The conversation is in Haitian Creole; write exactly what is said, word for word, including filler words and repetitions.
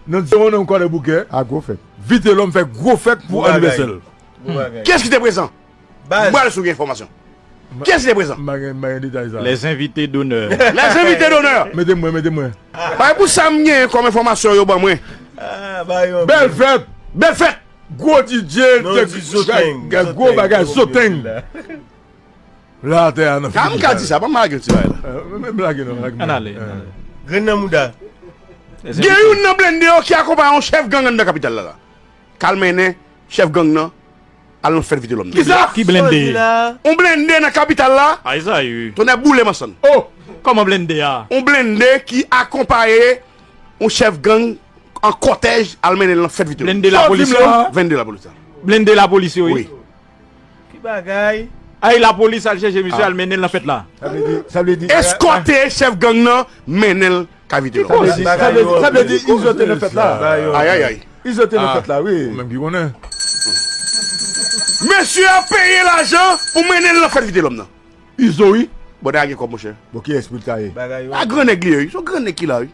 Nan Diwònè, nan Kwadèboukè, a gwo fèt. Vitelòm fè gwo fèt pou anivèsè l. Kiyès ki te prezan? Baz. Bal sou gen enfòmasyon. Kiyès ki te prezan? M pa gen, m pa gen detay sa. Les invités d'honneur. Les invités d'honneur. Mete mwen, mete mwen. Bay pou sa m gen kòm enfòmasyon yo ban mwen. Bèl fèt. Bèl fèt. Gwo D J, gwo bagay, zoteng. La atè a nan figi. M ka di sa, pa m lage yon ti bagay la. Men m lage non, lage. Ann ale. Grenn nan mouda. Gen youn nan blende yo ki akonpaye yon chèf gang anndan kapital la la. K al mennen chèf gang nan al nan fèt Vitelòm nan. Kisa? Ki blende? Yon blende nan kapital la. Ay sa wi. Tonnè boule mansann. Oh! Kòman blende a? Yon blende ki akonpaye yon chèf gang an kòtèj al mennen l nan fèt Vitelòm. Blende lapolis yo? Blende lapolis la. Blende lapolis yo wi. Ki bagay? Ay lapolis al chèche misye al mennen l nan fèt la. Sa vle di, sa vle di eskòte chèf gang nan mennen l kay Vitelòm. Sa vle di, sa vle di, sa vle di Izo te nan fèt la. Ay ay ay. Izo te nan fèt la wi. Ou menm ki konnen. Mesye a peye lajan pou mennen l nan fèt Vitelòm nan. Izo wi. Bòdè a gen kòb monchè. Bon kiyès pou l ta ye? A gran nèg li ye wi. Se yon gran nèg ki la wi.